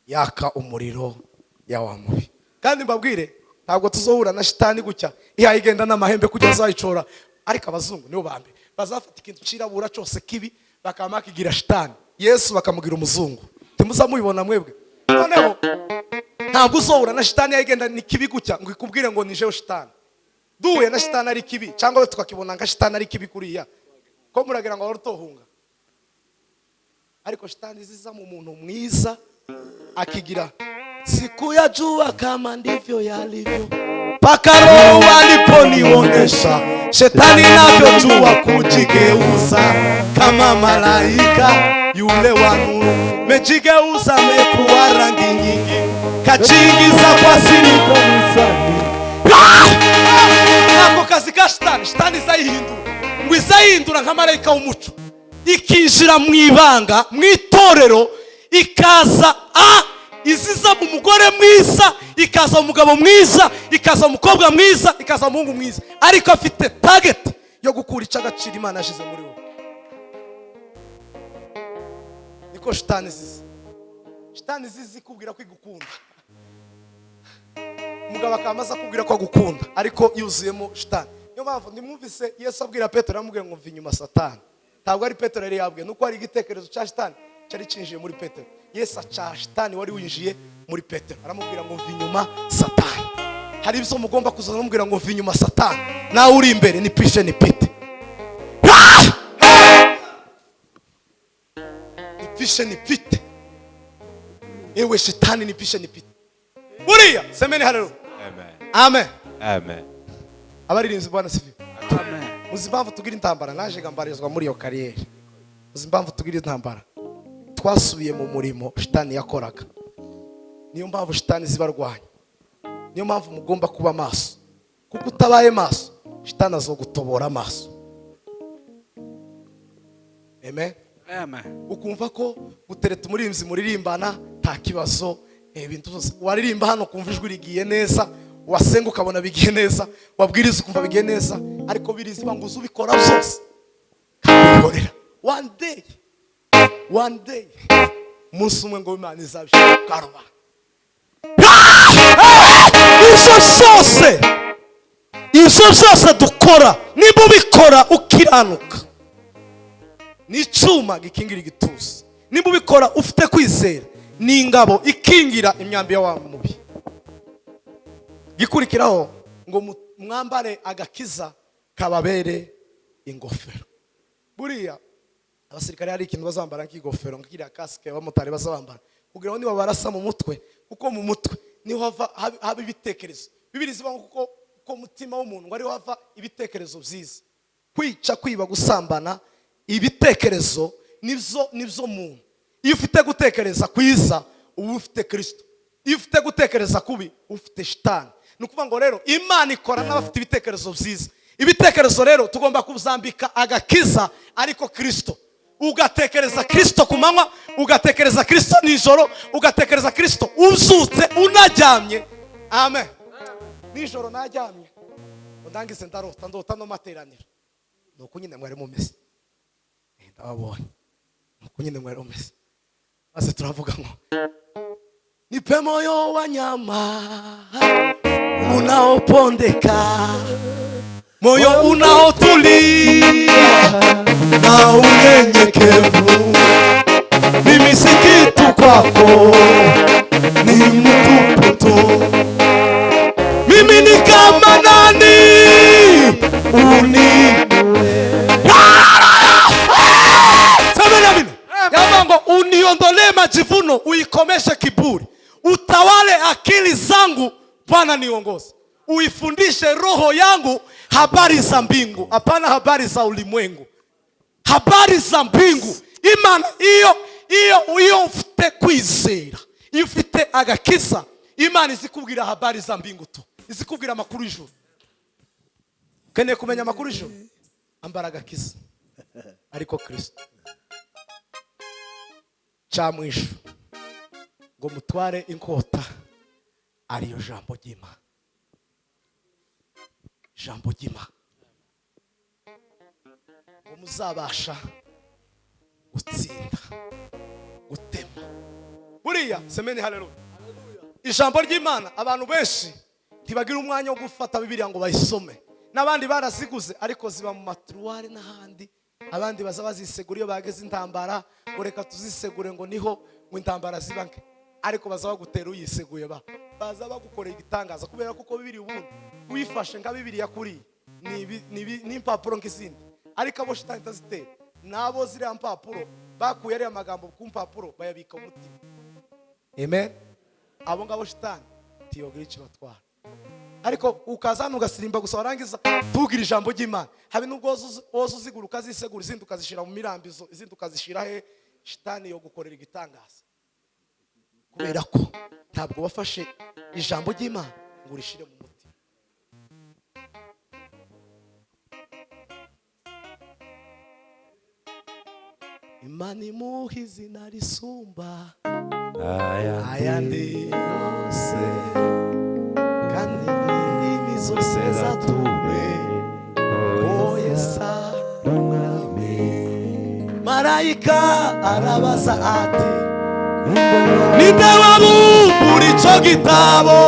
yaka umuriro ya wa mubi. Kandi mbabwire, ntabwo tuzohura na shitani gutya ihaye igenda n'amahembe kujya azayicora. Ariko abazungu nibo ba mbere bazafata ikintu cirabura cyose kibi bakaba bakigira shitani, Yesu bakamugira umuzungu. Ntimuzamubibona mwebwe? Noneho ntabwo uzohura na shitani yagenda ni kibi gutya ngo ikubwire ngo ni jewe shitani. Duhuye na shitani ari kibi, cyangwa we tukakibona nka shitani ari kibi kuriya, ko muragira ngo utohunga. Ariko shitani ziza mu muntu mwiza akigira siku ya jua kama ndivyo yalivyo, mpaka Roho aliponionyesha shetani navyojua kujigeuza kama malaika yule wa nuru, mejigeuza mekuwa rangi nyingi, kajiingiza kwa siri. Ako kazi ka shitani, shitani izayihindura ngo izayihindura nka marayika w'umuco, ikinjira mu ibanga mu itorero, ikaza a iziza mu mugore mwiza, ikaza mu mugabo mwiza, ikaza mu mukobwa mwiza, ikaza mu muhungu mwiza, ariko afite target yo gukura icyo agaciro Imana yashyize muri wowe. Niko shitani zizi. Shitani zizi kubwira ko igukunda, umugabo akaba amaze akubwira ko agukunda, ariko yuzuyemo shitani. Niyo mpamvu nimwumvise Yesu abwira Petero, aramubwira ngo mva inyuma Satani. Ntabwo ari Petero yari yabwiye, nuko hari igitekerezo cya shitani cyari cinjiye muri Petero. Yesu aca shitani wari winjiye muri Petero, aramubwira ngo mva inyuma Satani. Hari ibyo mugomba kuzana, amubwira ngo mva inyuma Satani, nawe uri imbere ni pishe ni pite, ni pishe ni pite, ewe shitani ni pishe ni pite. Buriya semeni haleluya. Amen. Amen. Amen. Abaririmbyi bwana sifiwe. Amen. Muzi impamvu tugira intambara? Naje ngambarizwa muri iyo kariyeri. Muzi impamvu tugira intambara? Twasubiye mu murimo shitani yakoraga. Niyo mpamvu shitani zibarwanya. Niyo mpamvu mugomba kuba maso, kuko utabaye maso shitani azogutobora amaso. Amen. Amen. Ukumva ko gutereta umuririmbyi muririmbana nta kibazo, ibintu byose waririmba hano ukumva ijwi rigiye neza, wasenga ukabona bigiye neza, wabwiriza ukumva bigiye neza, ariko biriziba ngo uze ubikora byose kabihorera. One day, one day, umunsi umwe ngo Imana izabishyira ku karubanda. Ibyo byose, ibyo byose dukora, niba ubikora ukiranuka, ni icyuma gikingira igituza. Niba ubikora ufite kwizera, ni ingabo ikingira imyambi ya wa mubi. Gikurikiraho ngo mwambare agakiza kababere ingofero. Buriya abasirikare hari ikintu bazambara nk'ingofero, nk'iriya kasike abamotari bazabambara, kugira ngo niba barasa mu mutwe, kuko mu mutwe Niho haba ibitekerezo. Bibiri zivuga ngo kuko ko mutima w'umuntu ngo ariho hava ibitekerezo byiza, kwica, kwiba, gusambana. Ibitekerezo nibyo muntu. Iyo ufite gutekereza kwiza, uba ufite Kirisito. Iyo ufite gutekereza kubi, uba ufite shitani. Ni ukuvuga ngo rero Imana ikora n'abafite ibitekerezo byiza. Ibitekerezo rero tugomba kuzambika agakiza, ariko Kirisito. Ugatekereza Kirisito ku manywa, ugatekereza Kirisito nijoro, ugatekereza Kirisito uzutse, unaryamye. Amen. Nijoro naryamye ngo ndangize, ndarota, ndota no materaniro. Ni uko nyine mwari mumeze. Ndababonye, ni uko nyine mwari mumeze. Maze turavuga ngo nipe moyo wa nyama unaopondeka, moyo unaotulia na unyenyekevu. Mimi si kitu kwako, ni mtupu tu. Mimi ni kama nani uni. Semeni amina. Yavuga ngo uniondolee majivuno, uikomeshe kiburi, utawale akili zangu, Bwana niongoze, uifundishe roho yangu habari za mbingu, hapana habari za ulimwengu, habari za mbingu. Imana iyo ufite kwizera, iyo ufite agakiza, Imana izikubwira habari za mbingu tu, izikubwira amakuru y'ijuru. Ukeneye kumenya amakuru y'ijuru, ambara agakiza, ariko Kristo. Ca mwisho ngo mutware inkota, ariyo jambo ry'Imana, ijambo ry'Imana, ngo muzabasha gutsinda, gutema buriya. Semeni haleluya. Ijambo ry'Imana, abantu benshi ntibagira umwanya wo gufata Bibiliya ngo bayisome. N'abandi baraziguze, ariko ziba mu ma tiroirs n'ahandi. Abandi baza bazisegura iyo bageze intambara, ngo reka tuzisegure, ngo niho ngo intambara ziba nke. Ariko baza bagutera uyiseguye, baza bagukorera igitangaza, kubera kuko Bibiri ubundi uyifashe nka Bibiliya kuri ni impapuro nk'izindi. Ariko abo shitani itazitera nabo, ziriya mpapuro bakuye ariya magambo ku mpapuro, bayabika mu mutima. Amen. Abo ngabo shitani tiyogira icyo batwara. Ariko ukaza hano ugasirimba gusa, warangiza tubwira ijambo ry'Imana, habe n'ubwo woza uzigura, ukazisegura, izindi ukazishyira mu mirambizo, izindi ukazishyira he, shitani yo gukorera igitangaza, kubera ko ntabwo wafashe ijambo ry'Imana ngo urishyire mu mutima. Imana imuha izina risumba ayandi yose, kandi n'indimi zose zature ko Yesu Umwami. Marayika arabaza ati: "Ninde wabumbura icyo gitabo?"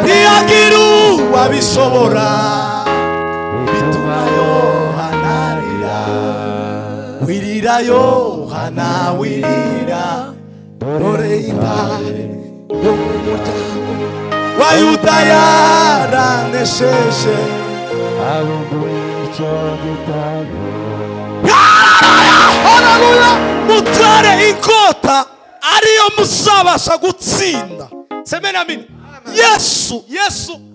Ntiyagira uwabishobora, bituma Yohana arira. "Wirira Yohana, wirira, dore intare yo mu muryango wa Yuda yaranesheje." Abumbura icyo gitabo. Haleluya! Mutware inkota, ariyo muzabasha gutsinda. Semeni amina. Yesu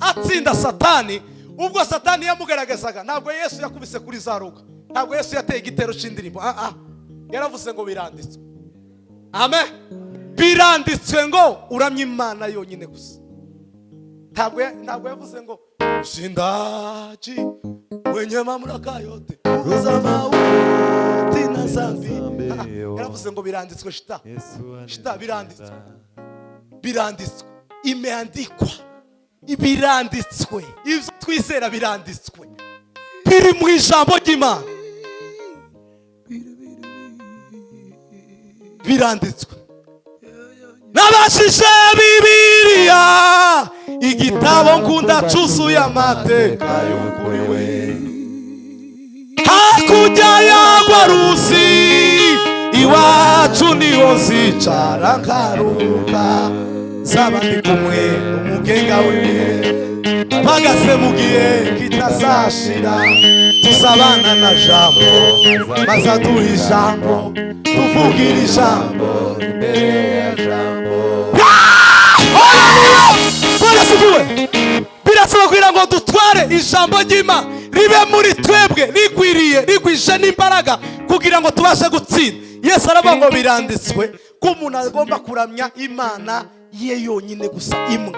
atsinda Satani, ubwo Satani yamugaragazaga, ntabwo Yesu yakubise kuri za ruga, ntabwo Yesu yateye igitero cy'indirimbo. Ah ah, yaravuze ngo biranditswe. Amen. Biranditswe ngo uramye Imana yonyine gusa. Ntabwo yavuze ngo mshindaji mwenye mamlaka yote uza mauti na zambi. Ah, yaravuze ngo biranditswe shita. Shita, biranditswe, biranditswe, imeandikwa, biranditswe. Ibyo twizera biranditswe, biri mu ijambo ry'Imana, biranditswe. Nabashije Bibiliya, igitabo nkunda cyuzuye amateka y'ukuri we. Hakurya ya ruzi iwacu niho nzicara nkaruhuka, zaba ndi kumwe n'umugenga w'ibihe, mpagaze mu gihe kitazashira. Tuzabana na Jambo, maze aduha ijambo, tuvugira ijambo imbere ya Jambo. Birasaba kugira ngo dutware ijambo ry'Imana, ribe muri twebwe rigwiriye, rigwije n'imbaraga, kugira ngo tubashe gutsinda. Yesu aravuga ngo biranditswe ko umuntu agomba kuramya Imana ye yonyine gusa imwe.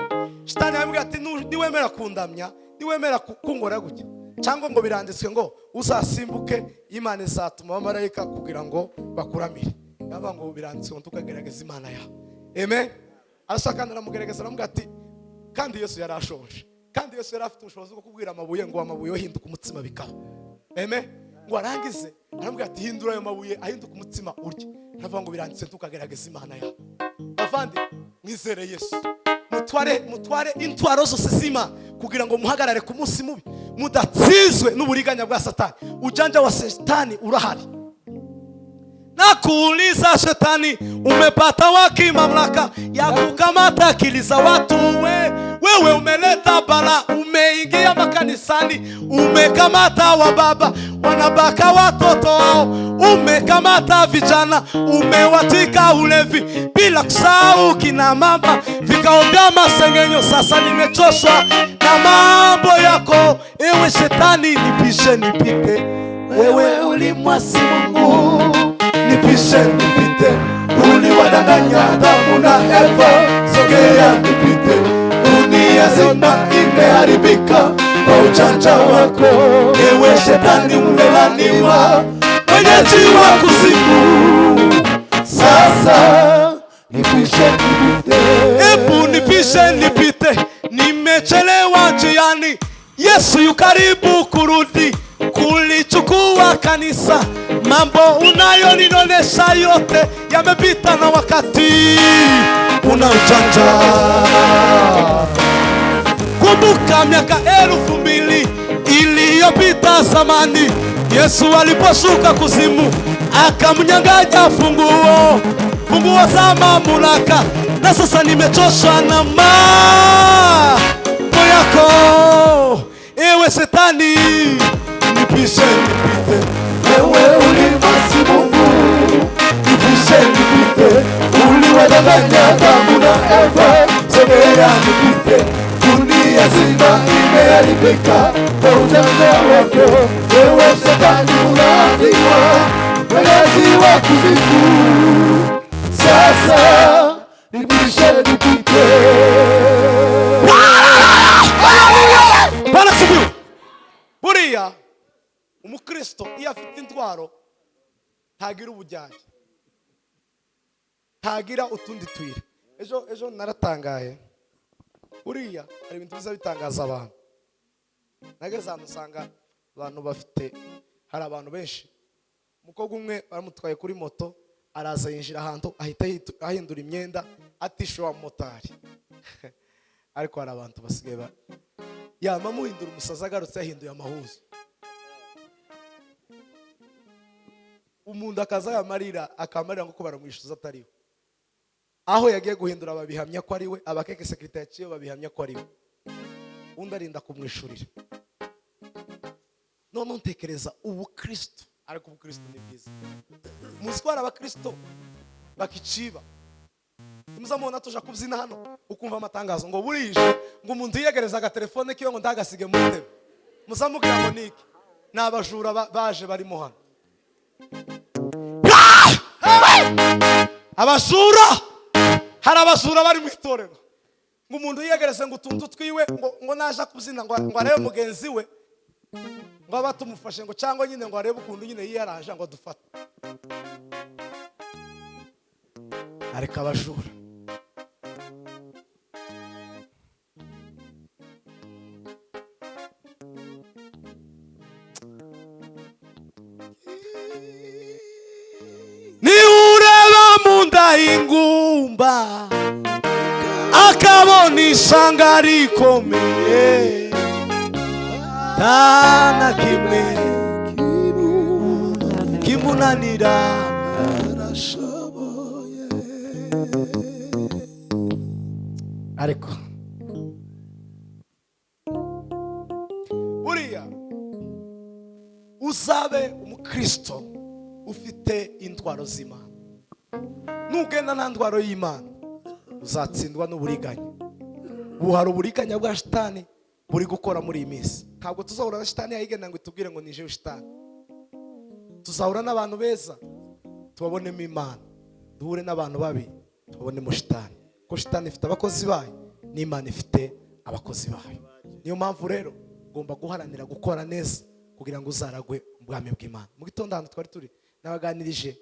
Shitani yamubwira ati: "Niwemera kundamya, niwemera kungora gutya, cyangwa ngo biranditswe ngo uzasimbuke, Imana izatuma abamarayika kugira ngo bakuramire." Yavuga ngo biranditswe ngo tukagerageza Imana yawe. Amen. Arashaka kandi aramugerageza, aramubwira ati, kandi Yesu yari ashonje, kandi Yesu yari afite ubushobozi bwo kubwira amabuye ngo amabuye hinduka umutsima, bikaba. Amen. Ngo arangize aramubwira ati: "Hindura ayo mabuye ahinduka umutsima urye." Aravuga ngo biranditse tukagerageza Imana yawe. Bavandi, mwizere Yesu, mutware intwaro zose z'Imana kugira ngo muhagarare ku munsi mubi, mudatsinzwe n'uburiganya bwa Satani. Ujanja wa Satani urahari. Nakuuliza shetani, umepata wapi mamlaka ya kukamata akili za watu? Wewe umeleta bala, umeingia makanisani, umekamata wababa wanabaka watoto wao, umekamata vijana, umewatika ulevi, bila kusahau kina mama, vikao vya masengenyo. Sasa nimechoshwa na mambo yako, ewe shetani, nipishe nipite. Wewe ulimwasi Mungu, nipishe nipite. Uliwadanganya Adamu na Eva, sogea nipite. Dunia zima imeharibika kwa ujanja wako, ewe shetani umelaniwa, mwenyeji wa kuzimu. Sasa nipishe nipite. Ebu nipishe nipite, nimechelewa njiani. Yesu yu karibu kurudi kulichukua kanisa. Mambo unayoninonesha yote yamepita na wakati, una ujanja. Kumbuka miaka 2000 iliyopita zamani, Yesu aliposhuka kuzimu akamnyang'anya funguo za mamlaka, na sasa nimechoshwa na mambo yako, ewe shetani, nipishe nipite. Wewe ulimwasi Mungu, nipishe nipite. Uliwadanganya Adamu na Eva, sogea nipite. Dunia zima imeharibika kwa ujanja wako, wewe shetani ulaaniwa, mwenezi wa kuzimu. Sasa nipishe nipite. Bwana asifiwe. Buriya umukristo iyo afite intwaro ntagira ubujyanye, ntagira utundi tuyira. Ejo naratangaye. Buriya hari ibintu biza bitangaza abantu. Nageze ahantu usanga abantu bafite, hari abantu benshi. Umukobwa umwe baramutwaye kuri moto, araza yinjira ahantu, ahita ahindura imyenda atishyura wa mumotari. Ariko hari abantu basigaye yama amuhindura umusazi, agarutse yahinduye amahuzu. Umuntu akaza yamarira akamarira ngo ko baramwishyuza atariwe. Aho yagiye guhindura babihamya ko ari we, abakeke sécurité yaciye babihamya ko ari we, undi arinda kumwishurira. None ntekereza ubukristo, ariko ubukristo ni bwiza. Muzi ko hari abakristo bakiciba? Muzamubona tuja kubyina hano, ukumva amatangazo ngo burije, ngo umuntu yiyegereza agatelefone kiwe ngo ndagasige mu ntebe. Muzamubwira ngo niki? Ni abajura baje barimo hano. Abajura, hari abajura bari mu itorero. Ngo umuntu yiyegereze ngo utuntu twiwe, ngo naje kubyina ngo arebe mugenzi we, ngo aba tumufashe, ngo cyangwa nyine ngo arebe ukuntu nyine yiyaraje ngo adufate. Areka abajura. Niureba mu nda y'ingumba akabona isanga rikomeye, nta na kimwe kimunanira. Arashoboye. Ariko buriya uzabe umukristo ufite intwaro z'Imana. Nugenda nta ntwaro y'Imana uzatsindwa n'uburiganya. Ubu hari uburiganya bwa shitani. buri gukora muri iyi minsi. Ntabwo tuzahura na shitani yayigenda ngo itubwire ngo nije shitani. Tuzahura n'abantu beza tubabonemo Imana, duhure n'abantu babi tubabonemo shitani, kuko shitani ifite abakozi bayo n'Imana ifite abakozi bayo. Niyo mpamvu rero ugomba guharanira gukora neza kugira ngo uzaragwe ubwami bw'Imana. Mu gitondo ahantu twari turi nabaganirije,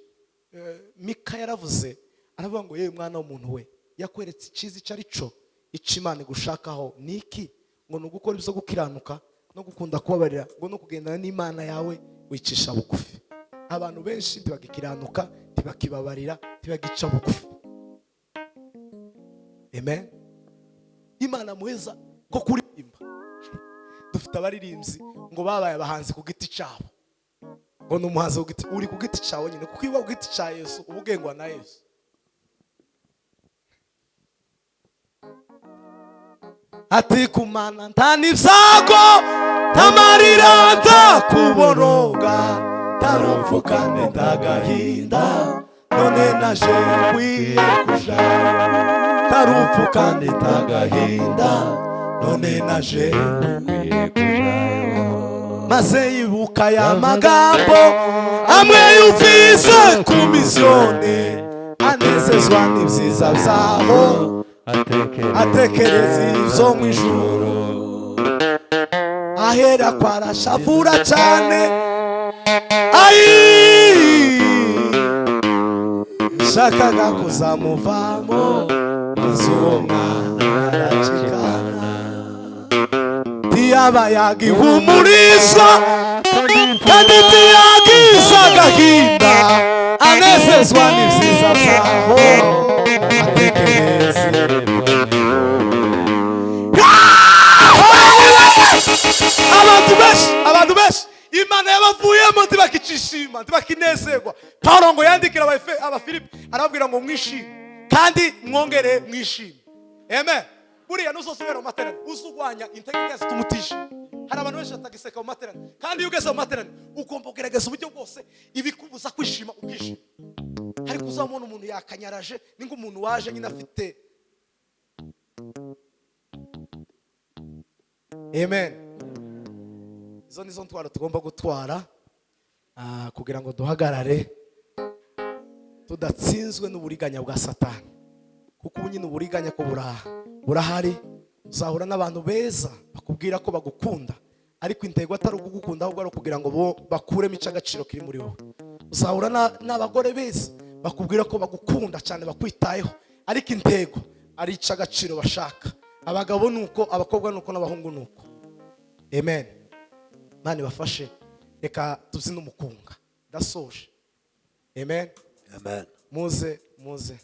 Mika yaravuze aravuga ngo yewe mwana w'umuntu we, yakweretse icyiza icyo ari cyo, icyo Imana igushakaho ni iki? Ngo ni ugukora ibyo gukiranuka no gukunda kubabarira, ngo no kugendana n'Imana yawe wicisha bugufi. Abantu benshi ntibagikiranuka, ntibakibabarira, ntibagica bugufi. Amen. Imana muheza ko kuririmba, dufite abaririmbyi ngo babaye abahanzi ku giti cyabo, ngo ni umuhanzi ku giti, uri ku giti cyawe nyine, kuko iyo ku giti cya Yesu uba ugengwa na Yesu. Ati kumana nta n'ibyago, nta marira, nta kuboroga, nta rupfu kandi nta gahinda, none naje nkwiye kuja. Nta rupfu kandi nta gahinda, none naje nkwiye kujayo. Maze yibuka ya magambo amwe yumvise ku misiyoni, anezezwa n'ibyiza byaho, atekereza ibyo mu ijuru, ahera ko arashavura cyane. Ayi, nshakaga kuzamuvamo, maze uwo mwana aracikana. Ntiyaba yagihumurizwa kandi ntiyagize agahinda, anezezwa n'ibyiza byaho, atekereza. Abantu benshi, abantu benshi Imana yabavuyemo ntibakicishima, ntibakinezerwa. Paulo ngo yandikira Abafilipi arababwira ngo mwishime kandi mwongere mwishime. Amen. Buriya nuzosubira mu materaniro uzugwanya intege nke zituma utishima. Hari abantu benshi batagiseka mu materaniro, kandi iyo ugeze mu materaniro ugomba kugerageza uburyo bwose ibikubuza kwishima ukishima. Ariko uzamubona umuntu yakanyaraje, ni nk'umuntu waje nyine afite. Amen. Izo nizo ntwaro tugomba gutwara kugira ngo duhagarare tudatsinzwe n'uburiganya bwa Satani. Kuko ubu nyine uburiganya ko burahari. Uzahura n'abantu beza bakubwira ko bagukunda, ariko intego atari ukugukunda, ahubwo ari ukugira ngo bo bakuremo icy'agaciro kiri muri wowe. Uzahura n'abagore beza bakubwira ko bagukunda cyane, bakwitayeho, ariko intego ari icy'agaciro bashaka. Abagabo nuko, abakobwa nuko, n'abahungu nuko. Amen. Mani bafashe, reka tubyine umukunga. Ndasoje. Amen. Amen. Muze, muze.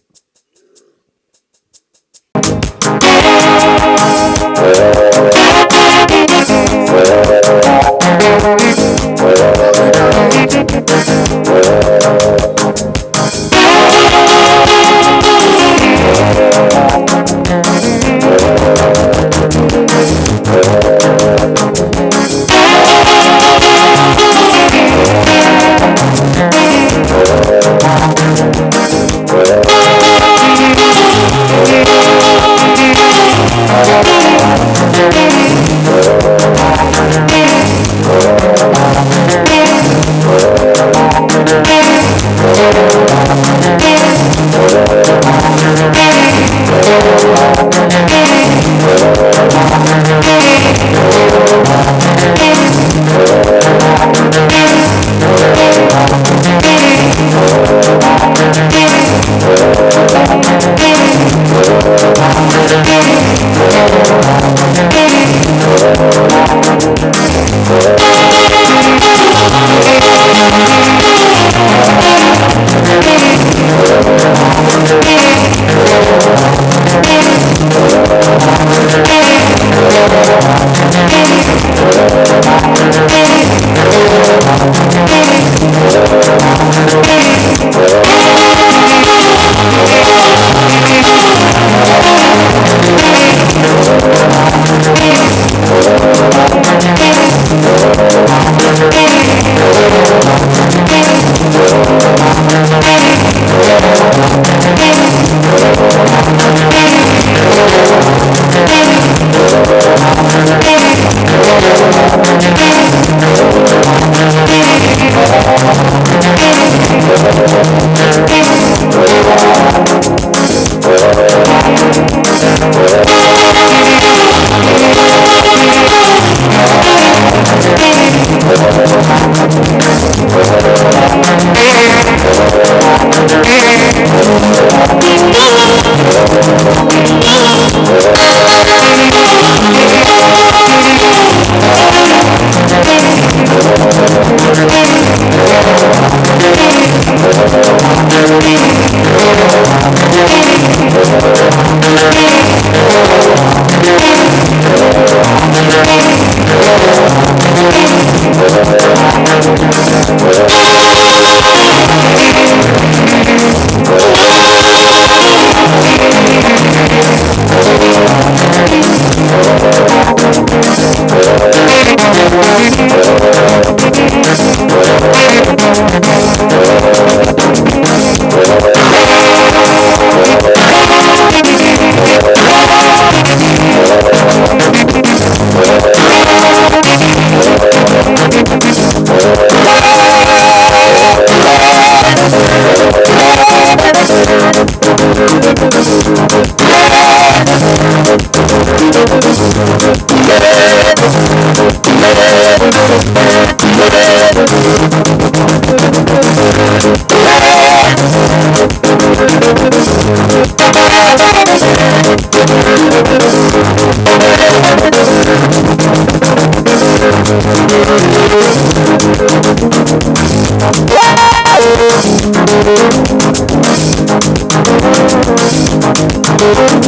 Thank